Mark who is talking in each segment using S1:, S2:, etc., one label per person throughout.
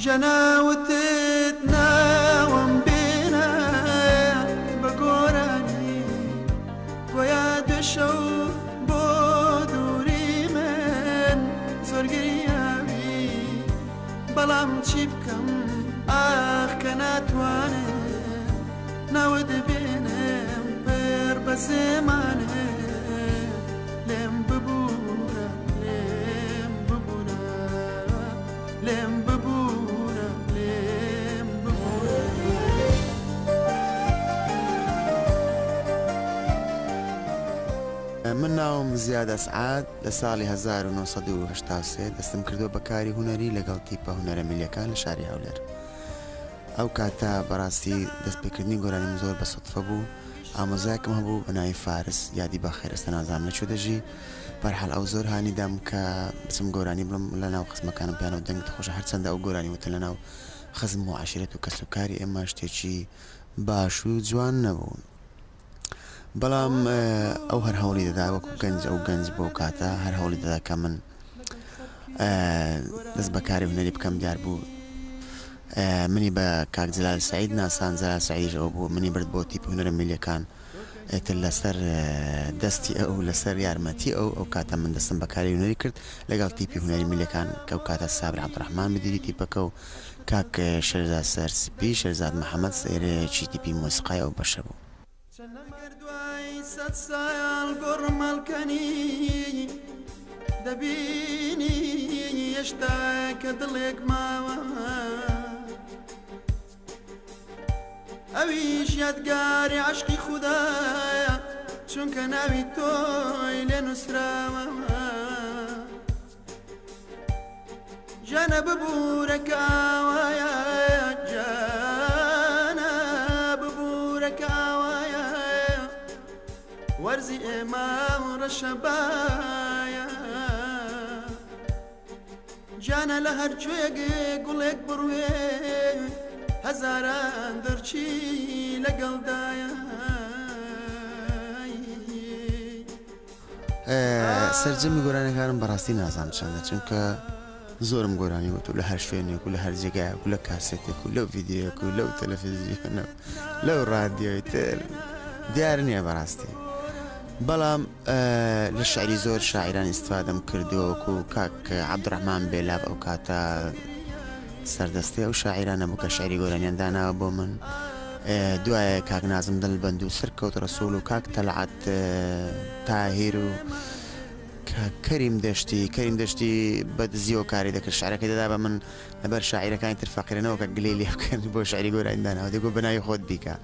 S1: ژەناوتت ناوم بێنە بە گۆرانی گۆیا دوێشەو بۆ دووری من زۆر گریاوی بەڵام چی بکەم ئاخ کە ناتوانم ناوت بێنم پر بە زمانێ لێم ببوورە لێم ببوورە لێم ببوورە لێم ببوورە.
S2: من ناوم زیاد ئەسعاد لە ساڵی 1983 دەستم کردووە بە کاری هونەری لەگەڵ تیپە هونەرە میللیەکان لە شاری هەولێر. ئەو کاتە بەڕاستی دەست پێکردنی گۆرانیم زۆر بە سوتفە بوو ئامۆزایەکم هەبوو بە ناوی فارس یادی بەخێر ئێستا نازانم لە کوێ دەژی بەرحاڵ ئەو زۆر هانی دام کە بچم گۆرانی بڵێم لە ناو خزمەکانم پێیان وت دەنگت خۆشە هەرچەندە ئەو گۆرانی وتن لە ناو خزم و عەشیرەت و کەس و کاری ئێمە شتێکی باش و جوان نەبوو بەڵام ئەو هەر هەوڵی دەدا وەکو گەنج ئەو گەنج بۆ کاتە هەر هەوڵی دەدا کە من دەست بە کاری هونەری بکەم دیار بوو منی بە کاک جەلال سەعید ناسان جەلال سەعیدیش ئەو بوو منی برد بۆ تیپی هونەرە میللیەکان ئیتر لەسەر دەستی ئەو لەسەر یارمەتی ئەو ئەو کاتە من دەستم بە کاری هونەری کرد لەگەڵ تیپی هونەری میللیەکان کە ئەو کاتە سابر عەبدولڕەحمان مدیری تیپەکە و کاک شێرزاد سەرسپی شێرزاد محەمەد سەرەکی تیپی مۆسیقای ئەو بەشە بوو.
S1: ئەگەر دوای سەد ساڵ گۆڕم هەڵکەنی دەبینی هێشتا کە دڵێک ماوە ئەویش یادگاری عەشقی خودایە چونکە ناوی تۆی لێ نووسراوە جانە ببورە کە ئاوایە جانە ببورە کە ئاوایە وەرزی ئێمە ڕەشەبایە جانە لە هەر کوێ گوڵێک بڕوێ هەزاران دەرچی لەگەڵدایە.
S2: سەرجەمی گۆرانیەکانم بەڕاستی نازانم چەندە چونکە زۆرم گۆرانی وتو لە هەر شوێنێک و لە هەر جێگایەک و لە کاسێتێک و لەو ڤیدیۆیەک و لەو تەلەفزیۆنە و لەو ڕادیۆی تر دیار نییە بەڕاستی بەڵام لە شعری زۆر شاعیران ئیستفادەم کردووە وەکو کاک عەبدوڕەحمان بێلاف ئەو کاتە سەردەستەی ئەو شاعیرانە بوو کە شعری گۆرانیان داناوە بۆ من دوایە کاک نازم دڵبەند و سەرکەوت ڕەسوڵ و کاک تەلعەت تاهیر و کاک کەریم دەشتی کەریم دەشتی بە دزیەوە کاری دەکرد شعرەکەی دەدا بە من لەبەر شاعیرەکانی تر فەقیرەنەوە کە گلەی لێ بکەن بۆ شعری گۆرانی داناوە دەگۆ بەناوی خۆت بیکە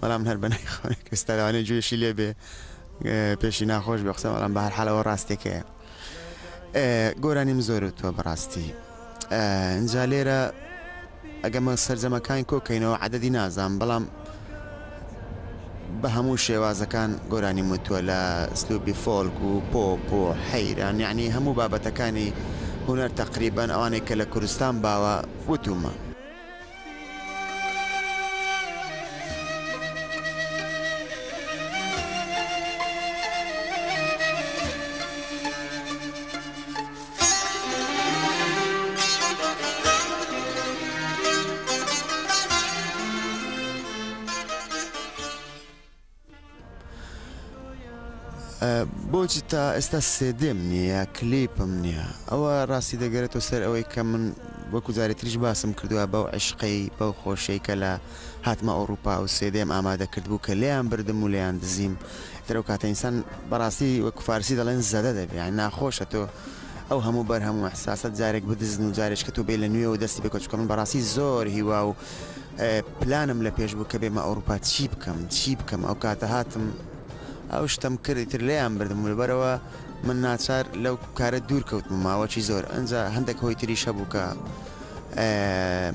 S2: بەڵام من هەر بەناوی خۆم ئێستا لەوانەیە گوێشی لێ بێ پێشی ناخۆش بێ قسە بەڵام بە هەر حاڵ ئەوە ڕاستێکەیە گۆرانیم زۆر وتووە بەڕاستی ئینجا لێرە ئەگەمە سەرجەمەکان کۆکەینەوە عەدەدی نازانم بەڵام بە هەموو شێوازەکان گۆرانیم وتووە لە ئسلوبی فۆلک و پۆپ و حەیران یەعنی هەموو بابەتەکانی هونەر تەقریبەن ئەوانەی کە لە کوردستان باوە وتوومە. بۆچی تا ئێستا سێدێم نییە کلیپم نییە ئەوە ڕاستی دەگەرێتەوە سەر ئەوەی کە من وەکو جارێ تریش باسم کردووە بەو عیشقەی بەو خۆشەی کە لە هاتمە ئەوڕوپا و سێدێم ئامادە کردبوو کە لێیان بردم و لێیان دزیم ئیتر ئەو کاتە ئینسان بەڕاستی وەکو فارسی دەڵێن زەدە دەبێ یانی ناخۆشە تۆ ئەو هەموو بەرهەم و ئیحساسەت جارێک بدزن و جارێکش کە تۆ بێی لە نوێوە دەستی پێ بکەی چونکە من بەڕاستی زۆر هیوا و پلانم لە پێش بوو کە بێمە ئەوڕوپا چی بکەم چی بکەم ئەو کاتە هاتم ئەو شتەم کرد ئیتر لێیان بردم و لەبەرئەوە من ناچار لەو کارە دوور کەوتم ماوەکی زۆر ئەنجا هەندێک هۆی تریش هەبوو کە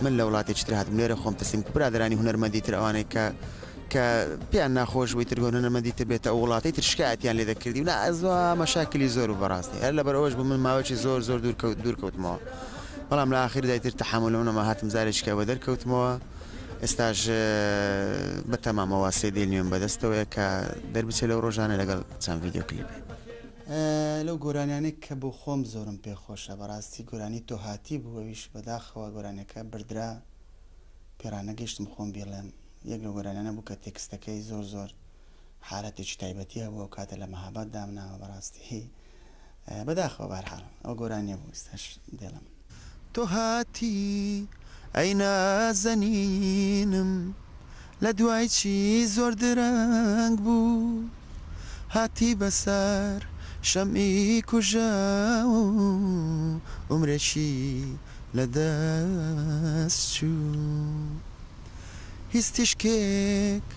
S2: من لە وڵاتێکی تر هاتم لێرە خۆم تەسلیم کرد برادەرانی هونەرمەندی تر ئەوانەی کە کە پێیان ناخۆش بوو ئیتر هونەرمەندی تر بێتە ئەو وڵاتەی تر شکایەتیان لێ دەکردی و نا ئەزوا مەشاکلی زۆر بوو بەڕاستی هەر لەبەر ئەوەش بوو من ماوەکی زۆر زۆر دوور کەوت دوور کەوتمەوە بەڵام لە ئاخیردا ئیتر تەحەمولم نەما هاتم جارێکی کە وەدەر کەوتمەوە ئێستاش بەتەمامەوە سێدەی نوێم بەدەستەوەیە کە دەربچێت لەو ڕۆژانە لەگەڵ چەند ڤیدیۆ کلیپێک. لەو گۆرانیانەی کە بۆ خۆم زۆرم پێ خۆشە بەڕاستی گۆرانی تۆ هاتی بوو ئەویش بەداخەوە گۆرانیەکە بردرا پێڕانەگەیشتم خۆم بیڵێم یەک لەو گۆرانیانە بوو کە تێکستەکەی زۆر زۆر حالەتێکی تایبەتی هەبوو ئەو کاتە لە مەهاباد دامناوە بەڕاستی بەداخەوە بەهەرحاڵ ئەو گۆرانیە بوو ئیستاش دێڵم. تۆ هاتی ئەی نازەنینم لە دوای چی زۆر درەنگ بوو هاتی بەسەر شەمعی کوژاو عومرێکی لە دەست چوو. هیچ تیشکێک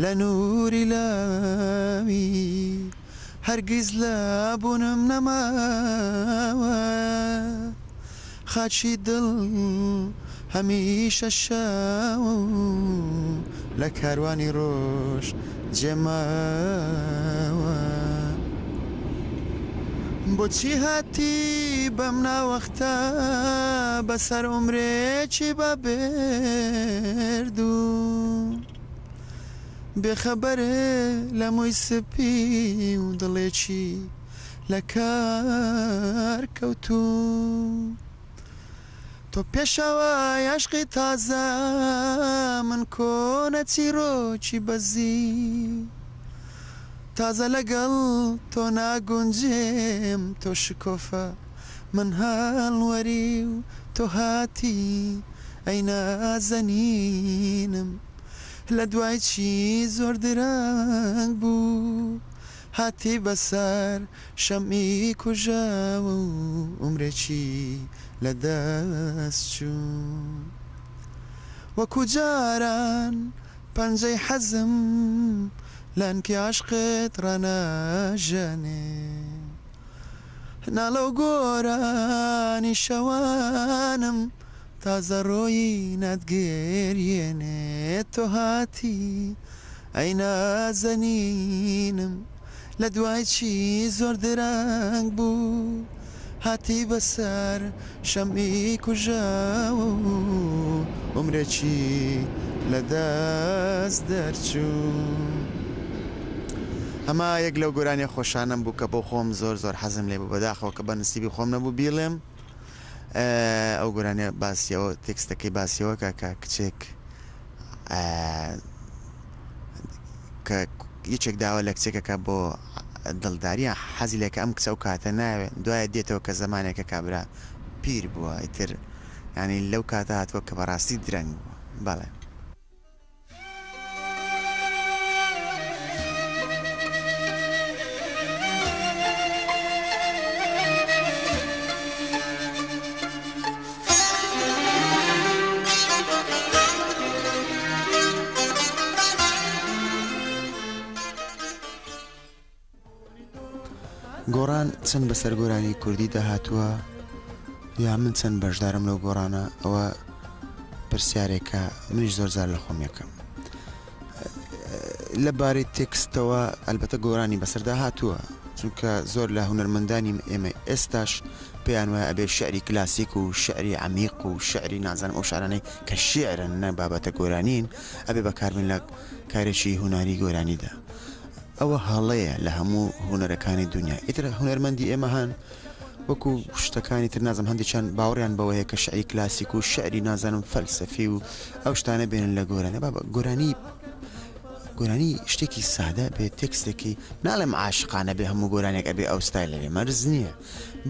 S2: لە نووری لاوی هەرگیز لە بوونم نەماوە خاکی دڵ هەمیشە شاوە و لە کاروانی ڕۆژ جێ ماوە. بۆچی هاتی بەم ناوەختە بەسەر عومرێکی بە بێردوو بێ خەبەرێ لە مووی سپی و دڵێکی لە کار کەوتوو. تۆ پێشەوای عەشقی تازە من کۆنە چیرۆکی بەزی تازە لەگەڵ تۆ ناگونجێم تۆ شکۆفە من هەڵوەری و تۆ هاتی ئەی نازەنینم لە دوای چی زۆر درەنگ بوو هاتی بەسەر شەمعی کوژاوە و عومرێکی لە دەست چوو. وەکوو جاران پەنجەی حەزم لانکی عەشقت ڕاناژەنێ. ناڵە و گۆرانی شەوانم تازە ڕۆیی ناتگریێنێ. تۆ هاتی ئەی نازەنینم. لە دوای چی زۆر درەنگ بوو هاتی بەسەر شەمعی کوژاوە و عومرێکی لە دەست دەرچوو. ئەمە یەک لەو گۆرانیە خۆشانەم بوو کە بۆ خۆم زۆر زۆر حەزم لێ بوو بەداخەوە کە بە نسیبی خۆم نەبوو بیڵێم ئەو گۆرانیە باسیەوە تێکستەکەی باسیەوە کە کە کچێک کە یەکێک داوا لە کچێکەکە بۆ دڵداریان حەزی لێکە ئەم کچە ئەو کاتە ناوێ دوایە دێتەوە کە زەمانێکە کابرا پیر بووە ئیتر یانی لەو کاتە هاتووە کە بەڕاستی درەنگ بووە بەڵێ. گۆڕان چەند بەسەر گۆرانی کوردیدا هاتووە یا من چەند بەشدارم لەو گۆڕانە ئەوە پرسیارێکە منیش زۆر جار لە خۆم یەکەم لە بارەی تێکستەوە ئەلبەتە گۆرانی بەسەردا هاتووە چونکە زۆر لە هونەرمەندانی ئێمە ئێستاش پێیان وایە ئەبێ شعری کلاسیک و شعری عەمیق و شعری نازانم ئەو شعرانەی کە شیعرن نە بابەتە گۆرانین ئەبێ بەکاربێن لە کارێکی هونەری گۆرانیدا ئەوە هەڵەیە لە هەموو هونەرەکانی دونیا ئیتر هونەرمەندی ئێمە هەن وەکو شتەکانی تر نازم هەندێکیان باوەڕیان بەوە هەیە کە شعری کلاسیک و شعری نازانم فەلسەفی و ئەو شتانە بێنن لە گۆرانی بابە گۆرانی گۆرانی شتێکی سادە بێ تێکستێکی ناڵێم عاشقانە بێ هەموو گۆرانێک ئەبێ ئەو ستایلە بێ مەرز نییە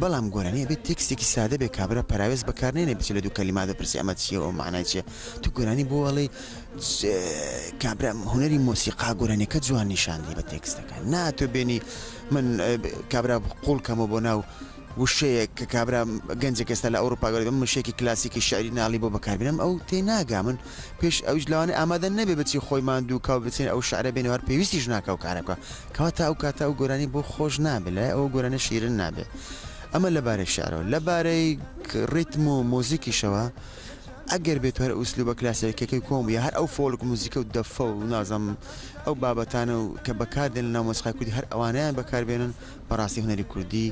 S2: بەڵام گۆرانی ئەبێ تێکستێکی سادە بێ کابرا پەراوێز بەکار نێنێ بچێ لە دوو کەلیمات بپرسێ ئەمە چییە و مەعنای چییە تو گۆرانی بۆ ئەڵێی کابرا هونەری مۆسیقا گۆرانیەکە جوان نیشان دی بە تێکستەکە نا تۆ بێنی من کابرا قوڵ کەمەوە بۆ ناو وشەیەک کە کابرا گەنجێک ئێستا لە ئەوروپا گەورە بم وشەیەکی کلاسیکی شعری ناڵی بۆ بەکاربێنم ئەو تێ ناگا من پێش ئەویش لەوانەیە ئامادە نەبێ بچی خۆی ماندوو کا و بچێ ئەو شعرە بێنێ هەر پێویستیش ناکا ئەو کارە بکا کەواتە ئەو کاتە ئەو گۆرانی بۆ خۆش نابێ لای ئەو گۆرانە شیرن نابێ ئەمە لەبارەی شعرەوە لەبارەی ڕیتم و مۆزیکیشەوە ئەگەر بێت هەر ئوسلوبە کلاسیکەکەی کۆن بوو یا هەر ئەو فۆلک موزیکە و دەفە و نازانم ئەو بابەتانە و کە بەکار دێن لە ناو مۆسیقای کوردی هەر ئەوانەیان بەکار بێنن بەڕاستی هونەری کوردی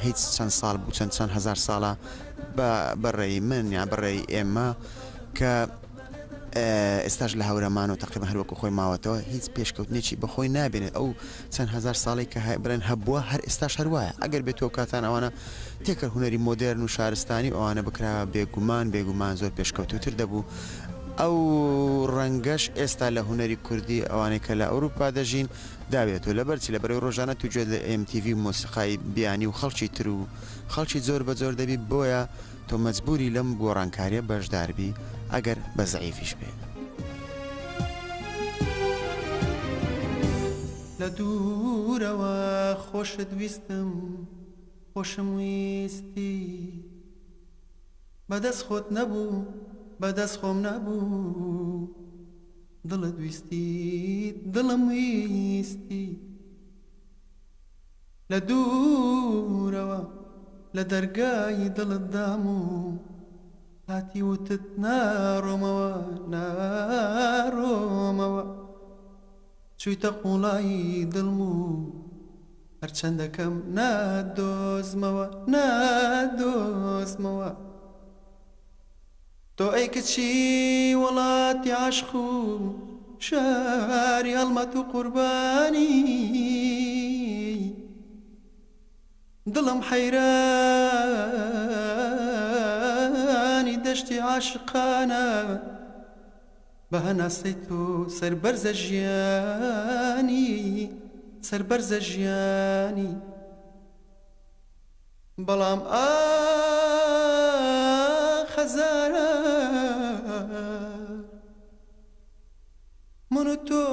S2: هیچ چەند ساڵ بوو چەند چەند هەزار ساڵە بە بە ڕێی من یان بە ڕێی ئێمە کە. ئێستاش لە هەورامان و تەقریبەن هەر وەکو خۆی ماوەتەوە هیچ پێشکەوتنێکی بەخۆی نابینێت ئەو چەند هەزار ساڵەی کە بڵێن هەبووە هەر ئێستاش هەر وایە ئەگەر بێت و کاتان ئەوانە تێکەر هونەری مۆدێرن و شارستانی و ئەوانە بکرا بێگومان بێگومان زۆر پێشکەوتووتر دەبوو ئەو ڕەنگەش ئێستا لە هونەری کوردی ئەوانەی کە لە ئەوروپا دەژین داوێتەوە لەبەر چی لەبەرئەوەی ڕۆژانە تو گوێت لە ئێم تی ڤی و مۆسیقای بیانی و خەڵکی تر و خەڵکی جۆر بە جۆر دەبی بۆیە تۆ مەجبوری لەم گۆڕانکاریە بەشدار بی ئەگەر بە زەعیفیش بێ.
S1: لە دوورەوە خۆشت ویستم خۆشم ویستی بە دەست خۆت نەبوو بە دەست خۆم نەبوو دڵت ویستی دڵم ویستی. لە دوورەوە لە دەرگای دڵت دام و هاتی وتت ناڕۆمەوە ناڕۆمەوە چوویتە قووڵایی دڵم و هەرچەندەکەم ناتدۆزمەوە ناتدۆزمەوە. تۆ ئەی کچی وڵاتی عەشق و شاری هەڵمەت و قوربانی دڵم حەیرانی دەشتی عاشقانە بە هەناسەی تۆ سەربەرزە ژیانی سەربەرزە ژیانی. بەڵام ئاخ هەزاران من و تۆ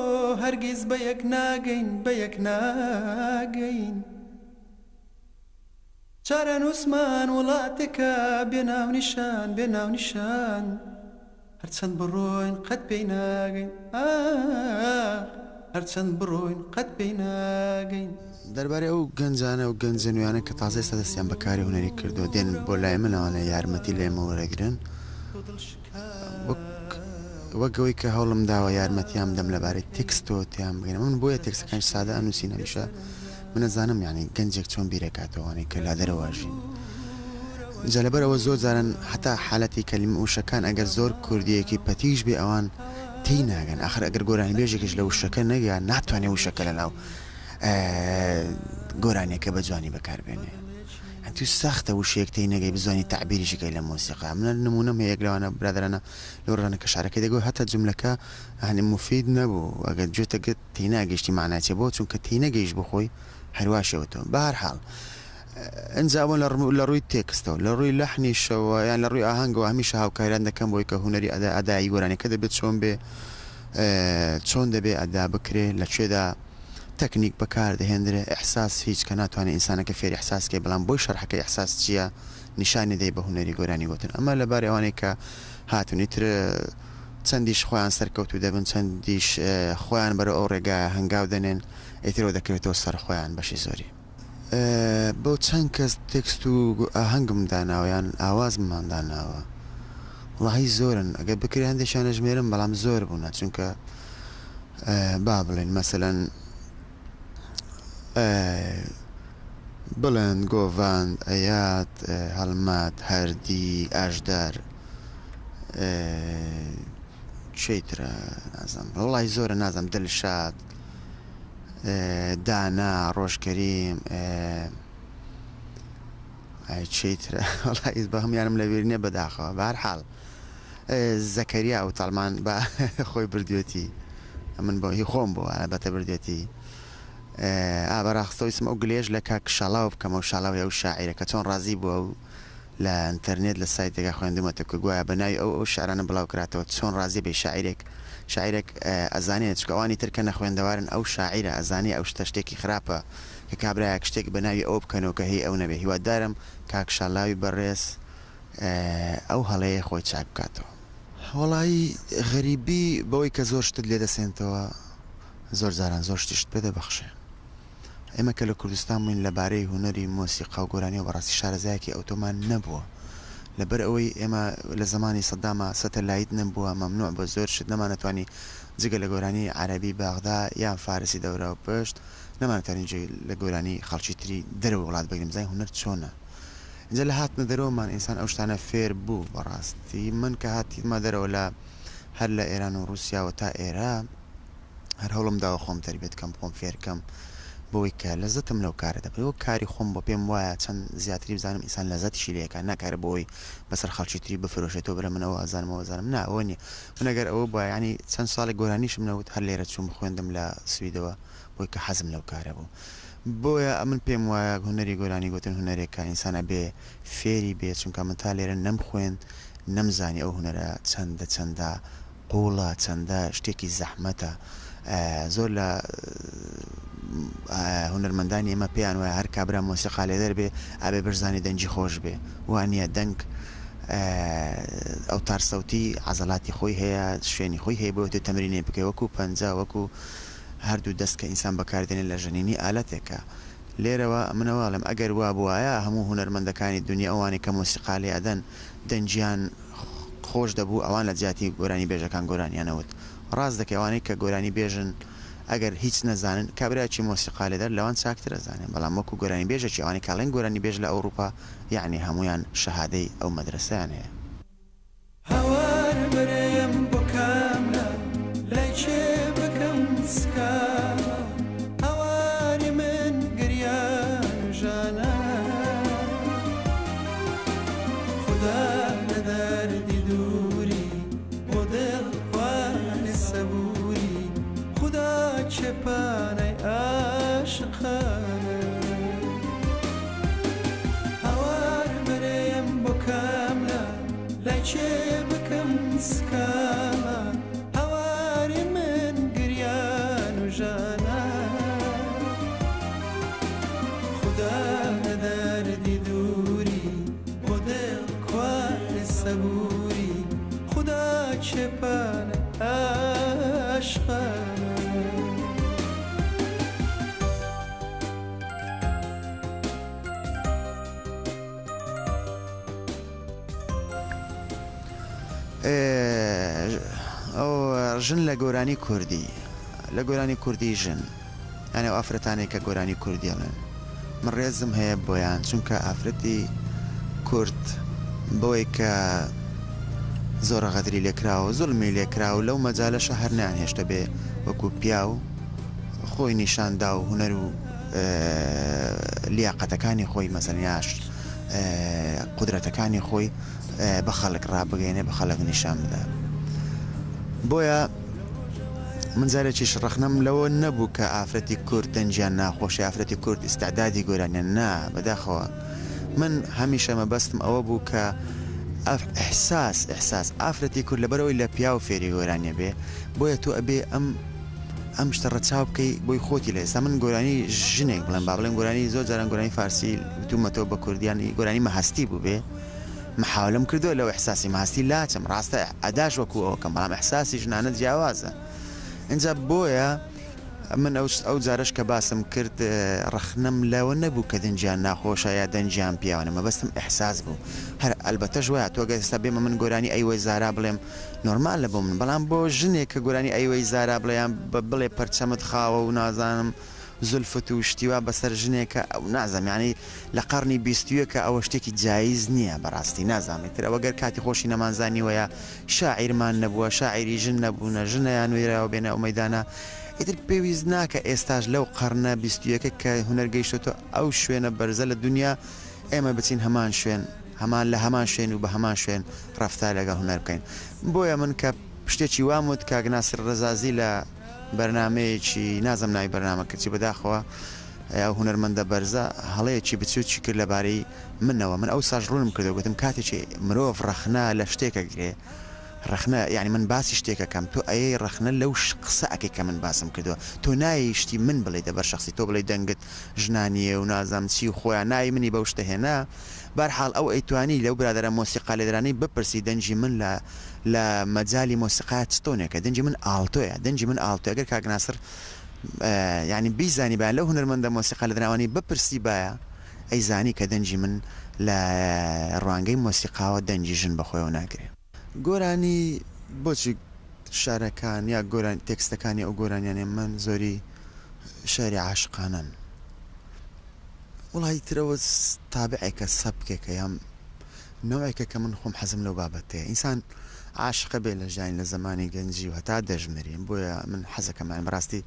S1: هەرگیز بە یەک ناگەین بە یەک ناگەین چارەنووسمان وڵاتێکە بێ ناونیشان بێ ناونیشان هەرچەند بڕۆین قەت پێی ناگەین ئاخ هەرچەند بڕۆین قەت پێی ناگەین.
S2: دەربارەی ئەو گەنجانە و گەنجە نوێیانە کە تازە ئێستا دەستیان بە کاری هونەری کردووە دێن بۆ لای من ئەوانە یارمەتی لە ئێمە وەرەگرن وەک وەک ئەوەی کە هەوڵم داوە یارمەتیان بدەم لەبارەی تێکستەوە تێیان بگەینم من بۆیە تێکستەکانیش سادە ئەنووسین هەمیشە من ئەزانم یانی گەنجێک چۆن بیرەکاتەوە ئەوانەی کە لادەرەوە ئەژین جا لەبەر ئەوە زۆر جاران هەتا حالەتی کەلیمە وشەکان ئەگەر زۆر کوردیەکی پەتیش بێ ئەوان تێی ناگەن ئاخر ئەگەر گۆرانیبێژێکیش لە وشەکە نەگا ناتوانێ وشەکە لەناو گۆرانیەکە بە جوانی بەکار بێنێ تو سەختە وشەیەک تێی نەگەی بزانی تەعبیریشی کەی لە مۆسیقا من نمونەم هەیە یەک لەوانە برادەرانە لەو ڕۆژانە کە شعرەکەی دەگۆ هەتا جوملەکە هەنێ موفید نەبوو ئەگەر گوێتە گرت تێناگەیشتی مەعنای چیە بۆ چونکە تێنەگەیشت بۆ خۆی هەروا شێوەتەوە بەهەرحاڵ ئنجا ئەوە لە ڕووی تێکستەوە لە ڕووی لەحنیشەوە یان لە ڕووی ئاهەنگەوە هەمیشە هاوکاریان دەکەم بۆی کە هونەری ئەدا ئەدای گۆرانیەکە دەبێت چۆن بێ چۆن دەبێ ئەدا بکرێ لە کوێدا تەکنیک بەکار دەهێندرێ ئیحساس هیچ کە ناتوانێ ئینسانەکە فێری ئیحساس کەی بەڵام بۆی شەرحەکەی ئیحساس چیە نیشانی دەی بە هونەری گۆرانی گۆتن ئەمە لە بارەی ئەوانەی کە هاتوون ئیتر چەندیش خۆیان سەرکەوتوو دەبن چەندیش خۆیان بەرەو ئەو ڕێگایە هەنگاو دەنێن ئیتر ئەوە دەکەوێتەوە سەر خۆیان بەشی زۆری. بۆ چەند کەس تێکست و ئاهەنگم داناوە یان ئاوازممان داناوە وەڵاهی زۆرن ئەگەر بکرێ هەندێکیان ئەژمێرم بەڵام زۆر بوونە چونکە با بڵێین مەسەلەن بڵند، گۆڤاند، ئەیاد، هەڵمەت، هەردی، ئاژدەر، کێی ترە نازانم وەڵاهی زۆرە نازانم دلشاد، دانا، ڕۆژ کەریم، ئای کێی ترە وەڵاهی بە هەموویانم لەبیر نییە بەداخەوە بەهەرحاڵ زەکەریا و تەڵمان بە خۆی بردوێتی ئەمن بۆ هی خۆم بۆ بەتە بردوێتی ئا بەڕاستەوە ویستم ئەو گلەیەش لە کاک شاڵاو بکەم ئەو شاڵاوی ئەو شاعیرە کە چۆن ڕازی بووە و لە ئینتەرنێت لە سایتێکا خوێندومەتەوە کە گوایە بە ناوی ئەو ئەو شعرانە بڵاو کراتەوە چۆن ڕازیە بێ شاعیرێک شاعیرێک ئەزانێ چونکە ئەوانی تر کە نەخوێندەوارن ئەو شاعیرە ئەزانێ ئەو شتە شتێکی خراپە کە کابرایەک شتێک بە ناوی ئەو بکەنەوە کە هی ئەو نەبێ هیوادارم کاک شاڵاوی بەڕێز ئەو هەڵەیەی خۆی چاک بکاتەوە. وەڵایی غەریبی بەوەی کە زۆر شتت لێ دەسێنتەوە زۆر جاران زۆر شتیشت پێ دەبەخشێ. ئێمە کە لە کوردستان بووین لە بارەی هونەری مۆسیقا و گۆرانیەوە بەڕاستی شارەزایەکی ئەوتۆمان نەبووە. لەبەر ئەوەی ئێمە لە زەمانی سەداما سەتەلایت نەبووە مەمنوع بووە زۆر شت نەمانەتوانی جگە لە گۆرانی عەرەبی بەغدا یان فارسی دەوراوپشت نەمانەتوانی گوێ لە گۆرانی خەڵکی تری دەرەوەی وڵات بگرین بزانین هونەر چۆنە. ئینجا لە هاتنە دەرەوەمان ئینسان ئەو شتانە فێر بوو بەڕاستی من کە هاتیمە دەرەوە لە. هەر لە ئێران و ڕووسیاوە تا ئێرە هەر هەوڵم داوە خۆم تەربیەت کەم خۆم فێر کەم بۆی کە لەزەتم لەو کارە دەبڕی وەک کاری خۆم بۆ پێم وایە چەند زیاتری بزانم ئینسان لەزەتیشی لێ ئەکا ناک هەر بۆی بەسەر خەڵکی تری بفرۆشێتەوە بڵێ من ئەوە ئەزانم ئەوە ئەزانم نا ئەوە نیە من ئەگەر ئەوە بوایە یانی چەند ساڵێک گۆرانیشم نەوت هەر لێرە چووم خوێندم لە سویدەوە بۆی کە حەزم لەو کارە بوو بۆیە ئەمن پێم وایە هونەری گۆرانی گوتن هونەرێکە ئینسان ئەبێ فێری بێ چونکە من تا لێرە نەمخوێند نەمزانی ئەو هونەرە چەندە چەندە قوڵە چەندە شتێکی زەحمەتە زۆر لە هونەرمەندانی ئێمە پێیان وایە هەر کابرا مۆسیقا لێدەر بێ ئەبێ بشزانێ دەنگی خۆش بێ وا نییە دەنگ ئەوتار سەوتی عەزەلاتی خۆی هەیە شوێنی خۆی هەیە بۆ تۆ تەمرینی بکەی وەکو پەنجە وەکو هەردوو دەست کە ئینسان بەکاردێنێ لە ژەنینی ئالەتێکە لێرەوە من ئەوە ئەڵێم ئەگەر وا بوایە هەموو هونەرمەندەکانی دونیا ئەوانەی کە مۆسیقا لێ ئەدەن دەنگیان خۆش دەبوو ئەوان لە جیاتی گۆرانی بێژەکان گۆرانیان ئەوت ڕاست دەکەی ئەوانەی کە گۆرانی بێژن ئەگەر هیچ نەزانن کابرایەکی مۆسیقا لێدەر لەوان چاکتر ئەزانێ بەڵام وەکو گۆرانی بێژێکی ئەوانەی کە ئەڵێن گۆرانی بێژ لە ئەوڕوپا یەعنی هەموویان شەهادەی ئەو مەدرەسەیان هەیە.
S1: هاوار بەرێم بۆ کام لا لای کێ بکەم سکاڵا هاواری من گریان و ژانە خودا لە دەردی دووری بۆ دڵ خوارێ سەبووری خودا کێ پانای ئاشقانە هاوار بەرێم بۆ کام لا لای کێ بکەم سکاڵا هاواری من گریان و ژانە خودا لە دەردی دووری بۆ دڵ کوارێ سەبووری خودا کێ پانە ئاشقانە.
S2: ژن لە گۆرانی کوردی لە گۆرانی کوردی ژن یانی ئەو ئافرەتانەی کە گۆرانی کوردی ئەڵێن من ڕێزم هەیە بۆیان چونکە ئافرەتی کورد بەوەی کە زۆر غەدری لێکراوە زوڵمی لێکراوە لەو مەجالەشە هەر نەیان هێشتە بێ وەکو پیاو خۆی نیشان دا و هونەر و لیاقەتەکانی خۆی مەسەلەن یاش قودرەتەکانی خۆی بە خەڵک ڕابگەینێ بە خەڵک نیشان بدا بۆیە من جارێکیش ڕەخنەم لەوە نەبوو کە ئافرەتی کورد دەنگیان ناخۆشە ئافرەتی کورد ئیستعدادی گۆرانیان نا بەداخەوە من هەمیشە مەبەستم ئەوە بوو کە ئیحساس ئیحساس ئافرەتی کورد لەبەرئەوەی لە پیاو فێری گۆرانیە بێ بۆیە تۆ ئەبێ ئەم ئەم شتە ڕەچاو بکەی بۆی خۆتی لە ئێستا من گۆرانی ژنێک بڵێم با بڵێم گۆرانی زۆر جاران گۆرانی فارسی وتومەتەوە بە کوردی یانی گۆرانی مەهەستی بووبێ محاولەم کردووە لەو ئیحساسی مەهەستی لاچم ڕاستە ئەداش وەکو ئەوەکەم بەڵام ئیحساسی ژنانە جیاوازە ئینجا بۆیە من ئەو ئەو جارەش کە باسم کرد ڕەخنەم لەوە نەبوو کە دەنگیان ناخۆشە یا دەنگیان پیاوانە مەبەستم ئیحساس بوو هەر ئەلبەتەش وایە تۆ گەر ئێستا بێمە من گۆرانی ئەی وەی زارا بڵێم نۆرمالە بۆ من بەڵام بۆ ژنێک کە گۆرانی ئەی وەی زارا بڵێ یان بڵێ پەرچەمت خاوە و نازانم زولفت و شتی وا بەسەر ژنێکە ئەو نازانم یانی لە قەڕنی بیستویەکە ئەوە شتێکی جایز نییە بەڕاستی نازانم ئیتر ئەوە گەر کاتی خۆشی نەمانزانیوە یا شاعیرمان نەبووە شاعیری ژن نەبوونە ژنیان وێراوە بێنە ئەو مەیدانە ئیتر پێویست ناکە ئێستاش لەو قەڕنە بیستویەکە کە هونەر گەیشتۆتە ئەو شوێنە بەرزە لە دونیا ئێمە بچین هەمان شوێن هەمان لە هەمان شوێن و بە هەمان شوێن ڕەفتار لەگەڵ هونەر بکەین بۆیە من کە شتێکی وام وت کاک ناسر ڕەزازی لە بەرنامەیەکی نازم ناوی بەرنامەکە چی بەداخەوە ئەو هونەرمەندە بەرزە هەڵەیەکی بچوکی کرد لەبارەی منەوە من ئەوساش ڕوونم کردەوە گوتم کاتێکی مرۆڤ ڕەخنە لە شتێک ئەگرێ ڕەخنە یانی من باسی شتێک ئەکەم تۆ ئەیەی ڕەخنە لەو قسە ئەکەی کە من باسم کردوە تۆ نایەی شتی من بڵێی دەبەر شەخسی تۆ بڵێی دەنگت ژنانیە و نازانم چی و خۆیان ناوی منی بەو شتە هێنا بەرحاڵ ئەو ئەیتوانی لەو برادەرە مۆسیقا لێدەرانەی بپرسی دەنگی من لە لە مەجالی مۆسیقایا چ تۆنێکە دەنگی من ئاڵتۆیە دەنگی من ئاڵتۆیە گەر کاک ناسر یانی بیزانیبایە لەو هونەرمەندە مۆسیقا لێدەرانەوانی بپرسیبایە ئەیزانی کە دەنگی من لە ڕوانگەی مۆسیقاوە دەنگی ژن بە خۆیەوە ناگرێ. گۆرانی بۆچی شعرەکان یا گۆرانی تێکستەکانی ئەو گۆرانیانەی من زۆری شعری عاشقانەن وەڵا ئیتر ئەوە تابعێکە سەبکێکە یان. نەوعێکە کە من خۆم حەزم لەو بابەتەیە ئینسان عاشقە بێ لە ژیانی لە زەمانی گەنجی و هەتا دەژمرێ بۆیە من حەزەکەم یانی بەڕاستی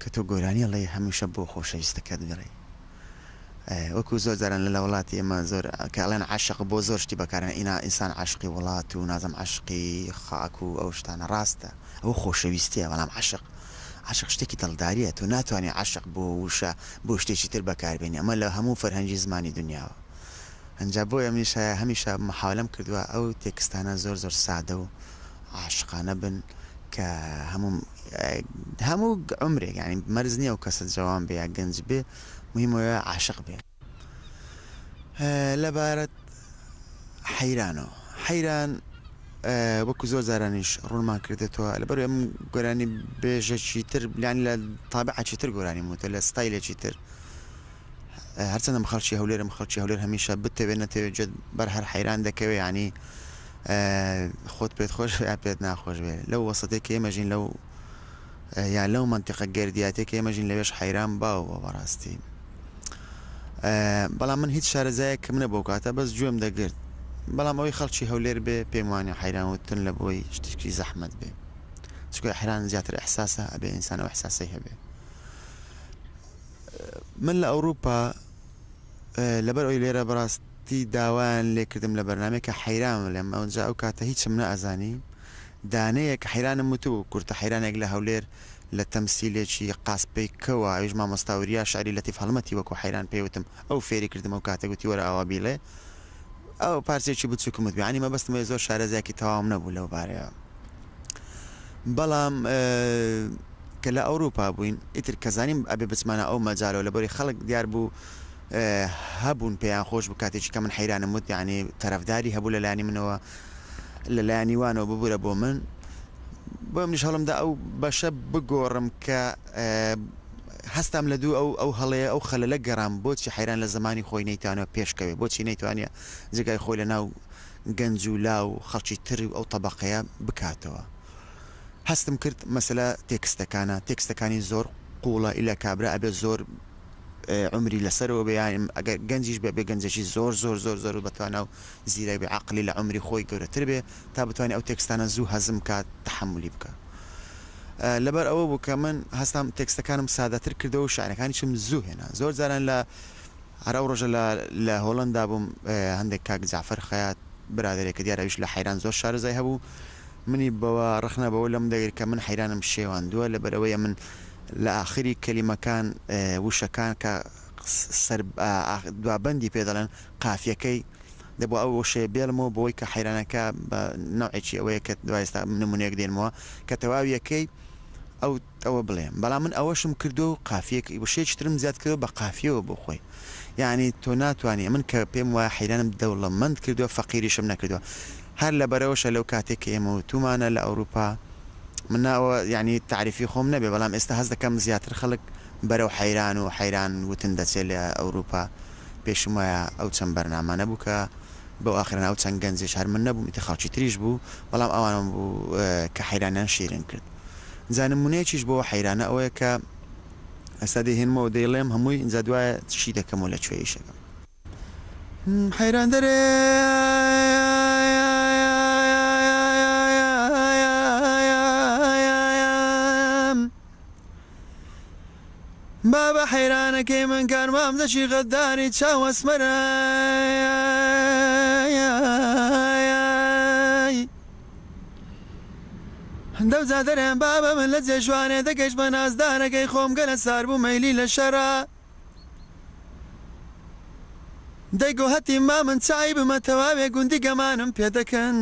S2: کە تۆ گۆرانی ئەڵێی هەمیشە بۆ خۆشەویستەکەت بڵێی وەکو زۆر جاران لە وڵاتی ئێمە زۆر کە ئەڵێن عاشق بۆ زۆر شتی بەکارێن ئینا ئینسان عاشقی وڵات و نازم عاشقی خاک و ئەو شتانە ڕاستە ئەوە خۆشەویستیە بەڵام عاشق عاشق شتێکی دڵداریە تۆ ناتوانانی عاشق بۆ وشە بۆ شتێکی تر بەکاربێنی ئەمە لە هەموو فەرهەنگی زمانی دنیاوە ئەنجا بۆیە منیش هەمیشە محاولەم کردووە ئەو تێکستانە زۆر زۆر سادە و عاشقانە بن کە هەموو هەموو عومرێک یانی مەرج نییە ئەو کەسە جەوان بێ یا گەنج بێ مهم ئەوەیە عاشق بێ. لەبارەت حەیرانەوە حەیران وەکو زۆر جارانیش ڕوونمان کردێتەوە لەبەر ئەم گۆرانی بێژەکی تر یان لە تابعەکی تر گۆرانی وتە لە ستایلێکی تر هەرچەندە من خەڵکی هەولێرم خەڵکی هەولێر هەمیشە بتەوێ نەتەوێ گوێت بەر هەر حەیران دەکەوێ یانی خۆت پێت خۆش بێ یا پێت ناخۆش بێ لەو وەسەتێک کە ئێمە ژین لەو یا لەو مەنتیقە گەردیاتێک کە ئێمە ژین لەوێش حەیران باو بووە بەڕاستی بەڵام من هیچ شارەزایەکم نەبوو کاتە بەس گوێم دەگرت بەڵام ئەوەی خەڵکی هەولێر بێ پێم وانە حەیران وتن لە بۆی شتێکی زەحمەت بێ چونکە حەیران زیاتر ئیحساسە ئەبێ ئینسان ئەو ئیحساسەی هەبێ من لە ئەوروپا لەبەر ئەوی لێرە بەڕاستی داوایان لێکردم لە بەرنامەیەک کە حەیران بڵێم ئەوجا ئەو کاتە هیچم نەئەزانی دانەیەک حەیرانم وتبوو کورتە حەیرانێک لە هەولێر لە تەمسیلێکی قاسپەیکەوە ئەویش مامۆستا وریا شعری لەتیف هەڵمەتی وەکو حەیران پێی وتم ئەو فێری کردم ئەو کاتە گوتی وەرە ئاوا بیڵێ ئەو پارچەیەکی بچووکم وت یانی مەبەستم ئەوەیە زۆر شارەزایەکی تەواوم نەبوو لەو بارەیەوە بەڵام کە لە ئەوروپا بووین ئیتر کە زانیم ئەبێ بچمانە ئەو مەجالەوە لەبەری خەڵک دیار بوو هەبوون پێیان خۆش بوو کاتێکی کە من حەیرانم وت یعنی تەرەفداری هەبوو لە لایەنی منەوە لە لایەنی وانەوە ببورە بۆ من بۆ منیش هەڵمدا ئەو بەشە بگۆڕم کە هەستام لە دوو ئەو ئەو هەڵەیە ئەو خەلەلە گەڕام بۆچی حەیران لە زەمانی خۆی نەیتوانیوە پێشکەوێ بۆچی نەیتوانیە جێگای خۆی لە ناو گەنج و لاو و خەڵکی تر و ئەو تەبەقەیە بکاتەوە هەستم کرد مەسەلە تێکستەکانە تێکستەکانی زۆر قوڵە ئیلا کابرا ئەبێ زۆر عومری لەسەرەوە بێ یان ئەگەر گەنجیش بێ ئەبێ گەنجێکی زۆر زۆر زۆر زۆر بەتوانا و زیرەک بێ عەقڵی لە عومری خۆی گەورەتر بێ تا بتوانێ ئەو تێکستانە زوو هەزم کات تەحەمولی بکا لەبەر ئەوە بوو کە من هەستام تێکستەکانم سادەتر کردەوە و شعرەکانیشم زوو هێنا زۆر جاران لە هەر ئەو ڕۆژە لە لە هۆڵەندا بووم هەندێک کاک جەعفەر خەیات برادەرێکە دیارە ئەویش لە حەیران زۆر شارەزای هەبوو منی بەوە ڕەخنە بەوە لەم دەگرت کە من حەیرانم شێواندووە لەبەرئەوەیە من لە ئاخری کەلیمەکان وشەکان کە سەر دوابەندی پێ دەڵێن قافیەکەی دەبوو ئەو وشەیە بێڵمەوە بۆی کە حەیرانەکە بە نەوعێکی ئەوەیە کە دوای ئێستا نمونەیەک دێنمەوە کە تەواویەکەی ئەو ئەوە بڵێم بەڵام من ئەوەشم کردووە و قافیەک وشەیەکی ترم زیاد کردووە بە قافیەوە بۆ خۆی یانی تۆ ناتوانی من کە پێم وایە حەیرانم دەوڵەمەند کردووە فەقیریشم نەکردووە هەر لەبەرئەوەشە لەو کاتێک کە ئێمە وتومانە لە ئەوروپا من ئەوە یانی تاریفی خۆم نەبێ بەڵام ئێستا هەست دەکەم زیاتر خەڵک بەرەو حەیران و حەیران وتن دەچێت لە ئەوروپا پێشم وایە ئەو چەند بەرنامانە بوو کە بەو ئاخرانە ئەو چەند گەنجێش هەر من نەبووم ئیتر خەڵکی تریش بوو بەڵام ئەوانم بوو کە حەیرانیان شیرن کرد جا نمونەیەکیش بۆ حەیرانە ئەوەیە کە ئێستا دەیهێنمەوە دەیڵێم هەمووی ئینجا دوایە چی دەکەم و لە کوێ ئیشەکەم. حەیران دەرێ. بابە حەیرانەکەی من کاروام دەچی غەداری چاو ئەسمەرای. دەوجا دەرێم بابە من لە جێژوانێ دەگەیشتمە نازدارەکەی خۆم گەلە سار بوو مەیلی لە شەرا. دەیگۆ هەتی مامن چ عەیبمە تەواوێ گوندی گەمانم پێ دەکەن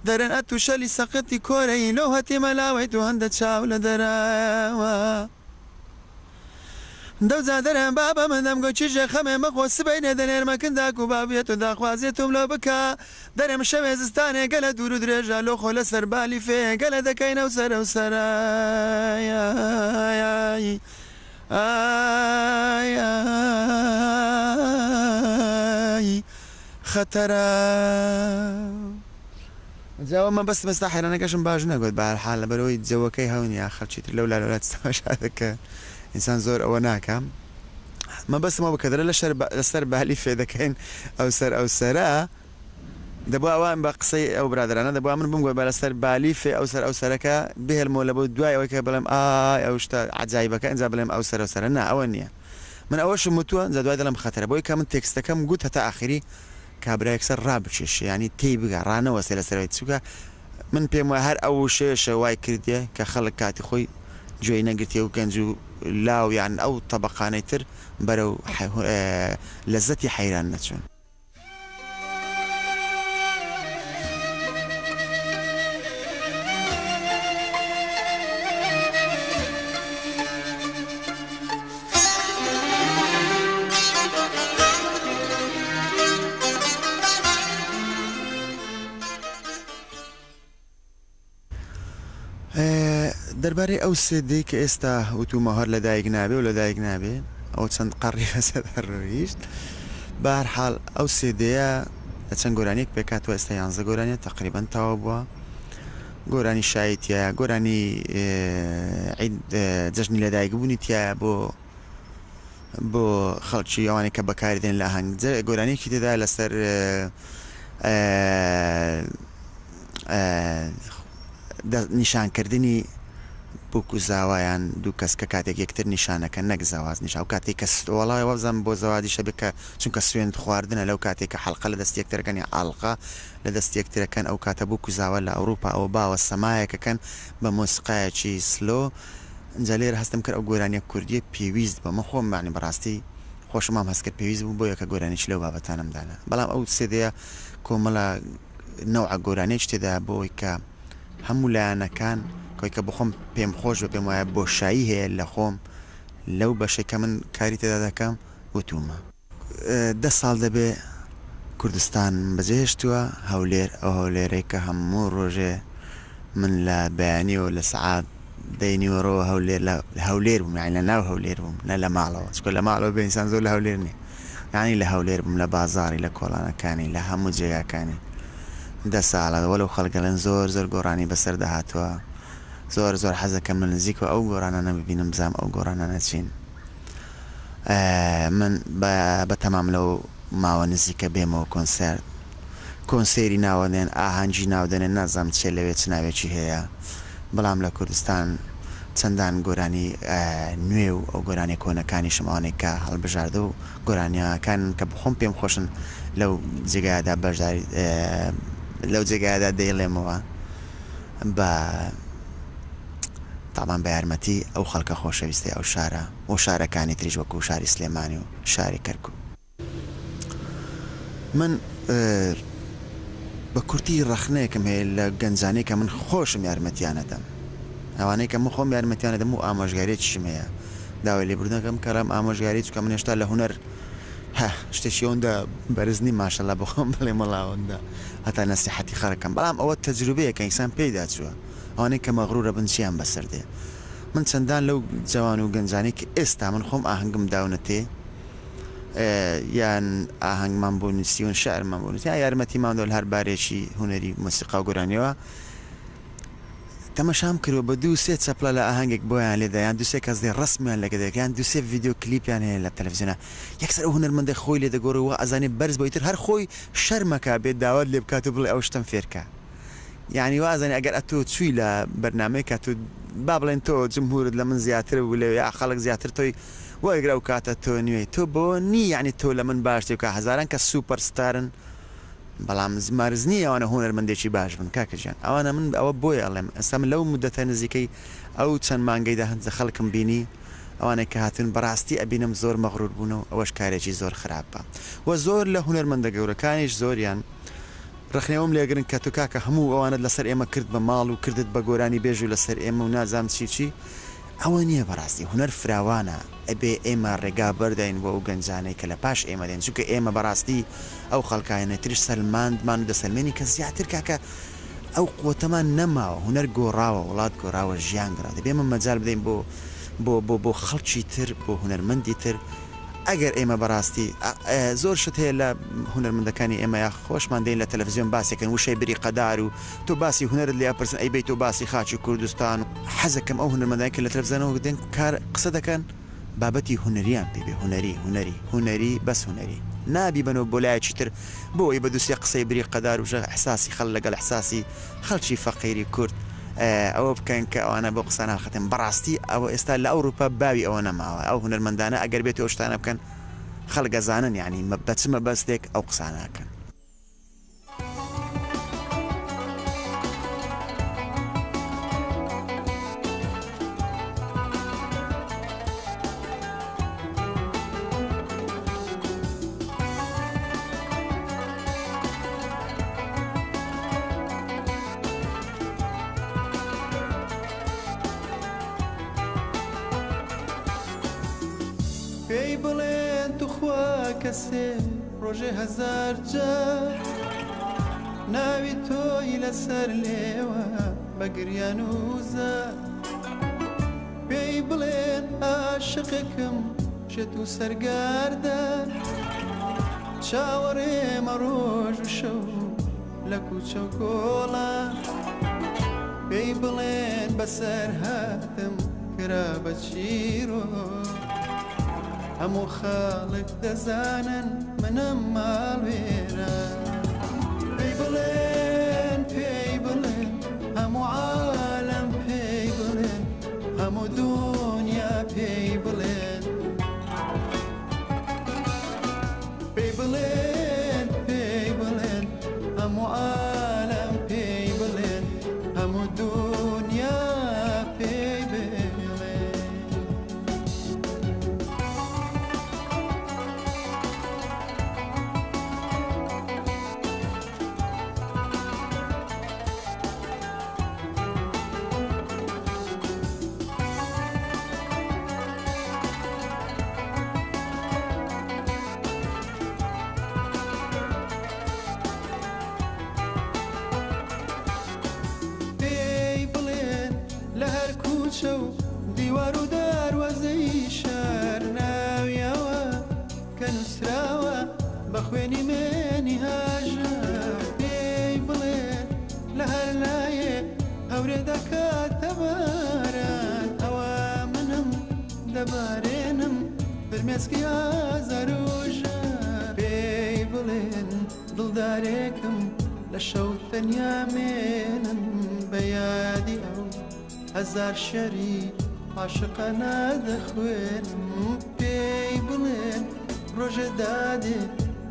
S2: دەرێن ئەتوو شەلی سەقەتی کۆرەی لۆ هەتی مەلاوەی تو هەندە چاو لە دەرەوە دەوجا دەرێن بابە من دەمگۆ کیژێ خەمێ مەخۆ سبەینێ دەنێرمە کن داکو بابیەت و داخوازێ توم لۆ بکا دەرێم شەوێ زستانێ گەلە دوور و درێژە لۆ خۆ لەسەر بالیفێ گەلە دەکەینەو سەرەو سەرە. ئای ئای خەتەرە. جا ئەوە مەبەستم ئێستا حەیرانەکەشم باش نەگوت بە هەر حال لەبەرئەوەی جەوەکەی هەو نیە خەلکی تر لەولا لەولا تەماشا دەکە ئینسان زۆر ئەوە ناکا مەبەستم ئەوە بوو کە دەرێ لەسەر بالیفێ دەکەین ئەوسەر ئەوسەرە. دەبوا ئەوان بە قسەی ئەو برادەرانە دەبوا من بمگۆ بە لەسەر بالیفێ ئەو سەر ئەو سەرەکە بهێڵمەوە لە بۆ دوای ئەوەی کە بڵێم ئای ئەو شتە عەجایبەکە ئینجا بڵێم ئەو سەر ئەو سەرە نا ئەوە نییە من ئەوەشم وتووە ئینجا دوای دەڵێم خەتەرە بۆی کە من تێکستەکەم گوت هەتا ئاخری کابرا یەکسەر ڕابکێشێ یانی تێی بگا ڕانەوەستێ لەسەر ئەوەی چونکە من پێم وایە هەر ئەو وشەیەشە وای کردیە کە خەڵک کاتی خۆی گوێی نەگرتیە و گەنج و لاو یان ئەو تەبەقانەی تر بەرەو لەزەتی حەیران نەچوون. دەربارەی ئەو سێدەی کە ئێستا وتومە هەر لەدایک نابێ و لەدایک نابێ ئەو چەند قەڕی بەسەردا ڕۆیشت بە هەر حاڵ ئەو سێدەیە لە چەند گۆرانیەک پێکهاتووە ئێستا یانزە گۆرانیە تەقریبەن تەواو بووە گۆرانی شایی تیایە گۆرانی عید جەژنی لەدایکبوونی تیایە بۆ بۆ خەڵکی ئەوانەی کە بەکاری دێن لە ئاهەنگ گۆرانیەکی تێدا لەسەر نیشانکردنی بوک و زاوا یان دوو کەس کە کاتێک یەکتر نیشانەکەن نەک زەواج نیشان ئەو کاتێک کە وەڵای وابزانم بۆ زەواجیشە بێ کە چونکە سوێند خواردنە لەو کاتێک کە حەڵقە لە دەست یەکترەکەن یا ئاڵقە لە دەست یەکترەکەن ئەو کاتە بوک و زاوا لە ئەوروپا ئەوە باوە سەمایەکەکەن بە مۆسیقایەکی سلۆ ئینجا لێرە هەستم کرد ئەو گۆرانیە کوردیە پێویست بوە من خۆم یانی بەڕاستی خۆشم وام هەست کرد پێویست بوو بۆیە کە گۆرانیی لەو بابەتانەم دانا بەڵام ئەو سێدەیە کۆمەڵە نەوعە گۆرانیی تێدایە بۆ ئەوەی کە هەموو لایەنەکان کەوەی کە بۆخۆم پێم خۆش بێ پێم وایە بۆشایی هەیە لە خۆم لەو بەشەی کە من کاری تێدا دەکەم وتوومە. دە ساڵ دەبێ کوردستانم بەجێهێشتووە، هەولێر ئەو هەولێرەی کە هەموو ڕۆژێ من لە بەیانیەوە لە سەعات دەی نیوەڕۆوە هەولێر لە هەولێر بووم یانی لە ناو هەولێر بووم نە لە ماڵەوە چونکە لە ماڵەوە بێ ئینسان زۆر لە هەولێر نییە یانی لە هەولێر بووم لە بازاڕی لە کۆڵانەکانی لە هەموو جێگاکانی دە ساڵە وەلو خەڵک ئەڵێن زۆر زۆر گۆڕانی بەسەردا هاتووە زۆر زۆر حەزەکەم لە نزیکەوە ئەو گۆڕانانە ببینم بزانم ئەو گۆڕانانە چین. من بەتەمام لەو ماوە نزیکە بێمەوە کۆنسێرت کۆنسێری ناوەنێن ئاهەنگی ناودەنێن نازانم چیە لەوێ چ ناوێکی هەیە بەڵام لە کوردستان چەندان گۆرانی نوێ و ئەو گۆرانیە کۆنەکانیشم ئەوانەی کە هەڵبژاردە و گۆرانیەکانن کە بخۆم پێم خۆشن لەو جێگایەدا بەشداری لەو جێگایەدا دەیڵێمەوە بە تەبعەن بە یارمەتی ئەو خەڵکە خۆشەویستەی ئەو شارە و شارەکانی تریش وەکو شاری سلێمانی و شاری کەرکوک. من بە کورتی ڕەخنەیەکم هەیە لە گەنجانەی کە من خۆشم یارمەتیان ئەدەم ئەوانەی کە من خۆم یارمەتیان ئەدەم و ئامۆژگاریەکیشم هەیە داوای لێبوردن ئەکەم کە ئەڵێم ئامۆژگاری چونکە من هێشتا لە هونەر هه شتێکی ئەوەندە بەرز نیم ماشەڵا بۆ خۆم بڵێم وەڵا ئەوەندە هەتا نەسیحەتی خەڵک کەم بەڵام ئەوە تەجروبەیەکە ئینسان پێیدا چووە ئەوانەی کە مەغرورە بن چیان بەسەر دێ من چەندان لەو جەوان و گەنجانەی کە ئێستا من خۆم ئاهەنگم داونەتێ یان ئاهەنگمان بۆ نووسیون شعرمان بۆ نووسیون یان یارمەتیمان داوە لە هەر بارێکی هونەری مۆسیقا و گۆرانیەوە تەمەشام کردوە بە دوو سێ چەپڵە لە ئاهەنگێک بۆیان لێدا یان دوو سێ کەس دێ ڕەسمیان لەگە دەکەن یان دوو سێ ڤیدیۆ کلیپیان هەیە لە تەلەفزیۆنا یەکسەر ئەو هونەرمەندە خۆی لێ دەگۆڕێ وا ئەزانێ بەرز بۆ ئیتر هەر خۆی شەرمەکا بێت داوات لێ بکات و بڵێ ئەو شتەم فێرکە یانی وا ئەزانێ ئەگەر ئەتۆ چووی لە بەرنامەیەکا تۆ با بڵێن تۆ جمهورت لە من زیاتر بوو لەوێ یا خەڵک زیاتر تۆی وەرگرە ئەو کاتە تۆ نوێی تۆ بەوە نی یانی تۆ لە من باشتری بکە هەزاران کەس سوپەر ستارن بەڵام مەرج نییە ئەوانە هونەرمەندێکی باش بن کاکە گیان ئەوانە من ئەوە بۆیە ئەڵێم ئێستا من لەو مودەتە نزیکەی ئەو چەند مانگەیدا هەندێ خەڵکم بینی ئەوانەی کە هاتوون بەڕاستی ئەبینم زۆر مەغرور بوون و ئەوەش کارێکی زۆر خراپە وە زۆر لە هونەرمەندە گەورەکانیش زۆریان ڕەخنەی ئەوەم لێگرن کە تۆ کاکە هەموو ئەوانەت لەسەر ئێمە کرد بە ماڵ و کردت بە گۆرانی بێژ و لەسەر ئێمە و نازانم چی چی ئەوە نییە بەڕاستی هونەر فراوانە ئەبێ ئێمە ڕێگا بەردەین بۆ ئەو گەنجانەی کە لە پاش ئێمە دێن چونکە ئێمە بەڕاستی ئەو خەڵکانەی تریش سەلماندمان و دەسەلمێنین کە زیاتر کاکە ئەو قوتەمان نەماوە هونەر گۆڕاوە وڵات گۆڕاوە ژیان گۆڕاوە دەبێ ئێمە مەجال بدەین بۆ بۆ بۆ بۆ خەڵکی تر بۆ هونەرمەندی تر ئەگەر ئێمە بەڕاستی زۆر شت هەیە لە هونەرمەندەکانی ئێمە یا خۆشمان دێین لە تەلەفزیۆن باسێکن وشەی بریقەدار و تۆ باسی هونەرت لێ ئەپرسن ئەی بێی تۆ باسی خاکی کوردستان و حەزەکەم ئەو هونەرمەندانەی کە لە تەلەفزیۆنەوە دێن کار قسە دەکەن بابەتی هونەریان پێ بێ هونەری هونەری هونەری بەس هونەری. نا بیبەنەوە بۆ لایەکی تر بۆ ئەوەی بە دووسێ قسەی بریقەدار و ئیحساسی خەڵک لەگەڵ ئیحساسی خەڵکی فەقیری کورد ئەوە بکەن کە ئەوانە بەو قسانە هەڵخەتێن بەڕاستی ئەوە ئێستا لە ئەوروپا باوی ئەوە نەماوە ئەو هونەرمەندانە ئەگەر بێتو ئەو شتانە بکەن خەڵک ئەزانن یانی بە چ مەبەستێک ئەو قسانە ئەکەن.
S1: پێی بڵێن توخوا کەسێ ڕۆژێ هەزار جار ناوی تۆی لەسەر لێوە بە گریان و زار پێی بڵێن ئاشقێکم شێت و سەرگەردان چاوەڕێمە ڕۆژ و شەو لە کوچە و کۆڵان پێی بڵێن بەسەر هاتم کرا بە چیرۆک هەموو خەڵک دەزانن منم ماڵوێران پێی بڵێن پێی بڵێن هەموو عالەم پێی بڵێن هەموو دونیا پێی بڵێن پێی بڵێن پێی بڵێن هەموو عالەم پێی بڵێن هەموو دونیا پێی بڵێن. پێی بڵێن لە هەر کوچە و دیوار و دەروازەی شار ناویەوە کە نووسراوە بە خوێنی منی هاژار پێی بڵێن لە هەر لایێ هەورێ دەکاتە باران ئەوە منم دەبارێنم فرمێسکی ئازار و ژان پێی بڵێن دڵدارێکم لە شەو تەنیا مێنم بە یادی ئەو هەزار شیعری عاشقانە دەخوێنم پێی بڵێن ڕۆژێ دادێ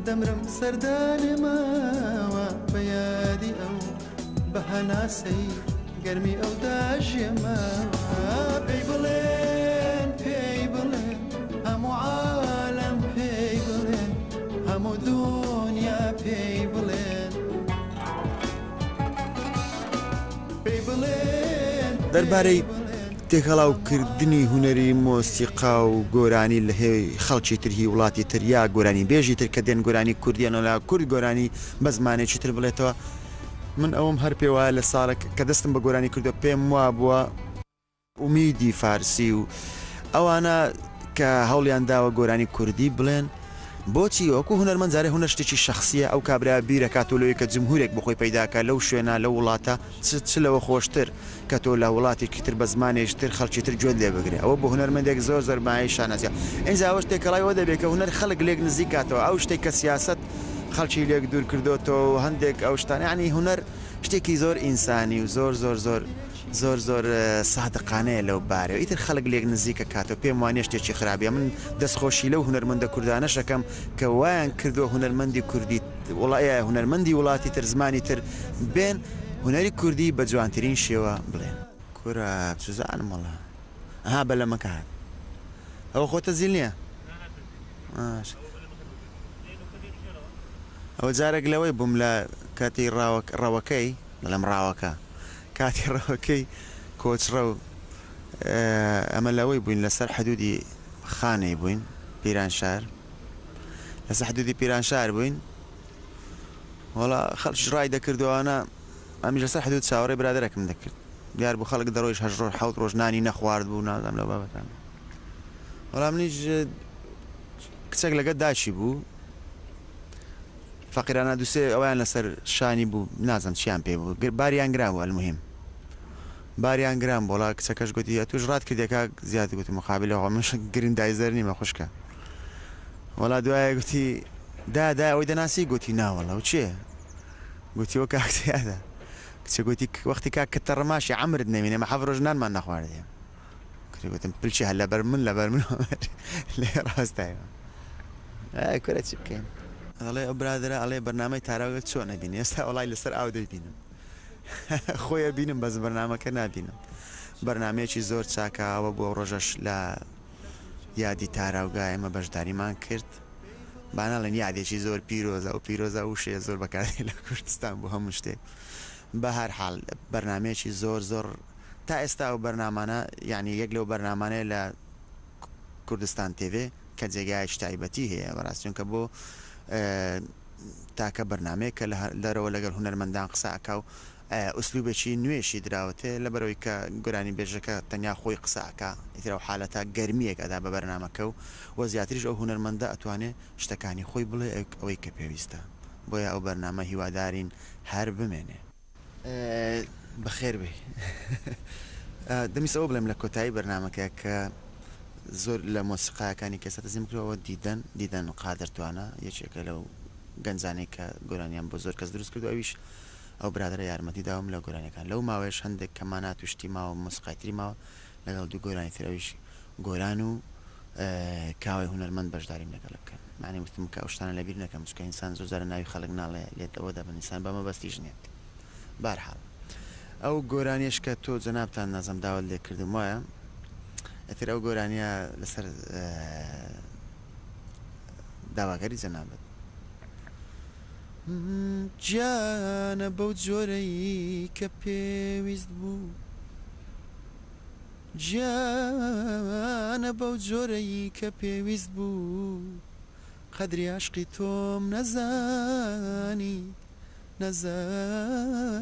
S1: دەمرم سەردانێ ماوە بە یادی ئەو بە هەناسەی گەرمی ئەو داژێمەوە پێی بڵێن پێی بڵێن هەموو عالەم پێی بڵێن هەموو دونیا پێی بڵێن پێی بڵێن
S2: دەربارەی تێکەڵاوکردنی هونەری مۆسیقا و گۆرانی لە هێی خەڵکی تر هی وڵاتی تر یا گۆرانی بێژی تر کە دێن گۆرانی کوردیان لە کورد گۆرانی بە زمانێکی تر بڵێتەوە من ئەوەم هەر پێ وایە لە ساڵێک کە دەستم بە گۆرانی کردووە پێم وابووە ئومیدی فارسی و ئەوانە کە هەوڵیان داوە گۆرانی کوردی بڵێن بۆچی وەکو هونەرمەند جارێ هونەر شتێکی شەخسیە ئەو کابرا بیرەکاتەوە لەوەی کە جمهورێک بۆ خۆی پەیدا کا لەو شوێنە لەو وڵاتە چ چ لەوە خۆشتر کە تۆ لە وڵاتێکی تر بە زمانێکی تر خەڵکی تر گوێت لێ بگرێ ئەوە بۆ هونەرمەندێک زۆر زۆر مایەی شانازیە ئینجا ئەوەش تێکەڵاوی ئەوە دەبێ کە هونەر خەڵک لێک نزیک کاتەوە ئەو شتێک کە سیاسەت خەڵکی لێک دوور کردۆتەوە و هەندێک ئەو شتانە یانی هونەر شتێکی زۆر ئینسانی و زۆر زۆر زۆر زۆر زۆر سادقانەیە لەو بارەوە ئیتر خەڵک لێک نزیکە کاتەوە پێم وانیە شتێکی خراپە من دەستخۆشی لەو هونەرمەندە کوردانەش ئەکەم کە وایان کردووە هونەرمەندی کوردی وڵا هونەرمەندی وڵاتی تر زمانی تر بێن هونەری کوردی بە جوانترین شێوە بڵێن. کورە چزانم وەڵا ئەها بەلەمەکە هات ئەوە خۆ تەزیل نیە ئەوە جارێک لەوەی بووم لە کاتی ڕەوەکەی دەڵێم ڕاوەکە کاتی ڕەوەکەی کۆچڕەو ئەمە لەوەی بووین لەسەر حدودی خانەی بووین پیرانشار لەسەر حدودی پیرانشار بووین وەڵا خەڵکیش ڕای دەکرد و ئەوانە ئەمیش لەسەر حدود چاوەڕێی برادەرەکم دەکرد دیار بوو خەڵک دەڕۆیش هەشت ڕۆژ حەوت ڕۆژ نانی نەخوارد بوو نازانم لەو بابەتانە وەڵا منیش کچێک لەگەر داکی بوو فەقیرانە دوسێ ئەویان لەسەر شانی بوو نازم چیان پێ بوو باریان گران بوو المهم باریان گران بوو وەڵا کچەکەش گوتی ئەتوش ڕات کردیە کاک زیاد گوتی مقابل خۆ منش گرندایزەر نیمە خوشکە وەڵا دوایە گوتی. دایە دایە ئەوەی دەناسی؟ گۆتی ناوەڵا ئەو کێیە؟ گۆتی ئەوە کاک زیادە. کچە گۆتی وەختی کاک کتە ڕماشی عەمرت نەمینێ ئێمە حەف ڕۆژ نانمان نەخواردیە. کچە گۆتم پلچی هەر لەبەر من لەبەر من لێ ڕاستایەوە. ئەی کورە چی بکەین؟ ئەڵێ ئەو برادەرە ئەڵێ بەرنامەی تاراوگە چۆن ئەبینی؟ ئێستا وەڵای لەسەر ئاو دەیبینم. خۆی ئەبینم بەس بەرنامەکە نابینم. بەرنامەیەکی زۆر چاکە ئەوە بوو ئەو ڕۆژەش لە یادی تاراوگە ئێمە بەشداریمان کرد. با نەڵێن یادێکی زۆر پیرۆزە ئەو پیرۆزە ئەو وشەیە زۆر بەکاردێت لە کوردستان بۆ هەموو شتێک بە هەر حاڵ بەرنامەیەکی زۆر زۆر تا ئێستا ئەو بەرنامانە یعنی یەک لەو بەرنامانەیە لە کوردستان تێڤێ کە جێگایەکی تایبەتی هەیە بەڕاستی چونکە بۆ تاکە بەرنامەیە کە لە دەرەوە لەگەڵ هونەرمەندان قسە ئەکا و ئوسلوبێکی نوێشی دراوەتێ لەبەرئەوەی کە گۆرانیبێژەکە تەنیا خۆی قسە ئەکا ئیتر ئەو حالەتە گەرمیەک ئەدا بە بەرنامەکە و وە زیاتریش ئەو هونەرمەندە ئەتوانێ شتەکانی خۆی بڵێ ئەوەی کە پێویستە بۆیە ئەو بەرنامە هیوادارین هەر بمێنێ. بەخێر بێی. دەمویست ئەوە بڵێم لە کۆتایی بەرنامەکە کە زۆر لە مۆسیقاکانی کە ئێستا تەزیم کردووە ئەوە دیدەن دیدەن قادر توانا یەکێکە لەو گەنجانەی کە گۆرانیان بۆ زۆر کەس دروست کردووە ئەویش ئەو برادەرە یارمەتی داوم لە گۆرانیەکان لەو ماوەیەش هەندێک کەمانات و شتی ماوە مۆسیقای تری ماوە لەگەڵ دوو گۆرانی تر ئەویش گۆران و کاوەی هونەرمەند بەشداریم لەگەڵ بکەن معنی وتم کە ئەو شتانە لەبیر نەکەم چونکە ئینسان زۆر جارە ناوی خەڵک ناڵێ لێت ئەوە دەبن ئینسان بە مەبەستیش نییە بارحاڵ ئەو گۆرانیەش کە تۆ جەنابتان نازم داوات لێ کردم وایە ئیتر ئەو گۆرانیە لەسەر داواکاری جەنابت گیانە بەو جۆرەی کە پێویست بوو گیانە بەو جۆرەی کە پێویست بوو قەدری عەشقی تۆم نەزانی نەزانی.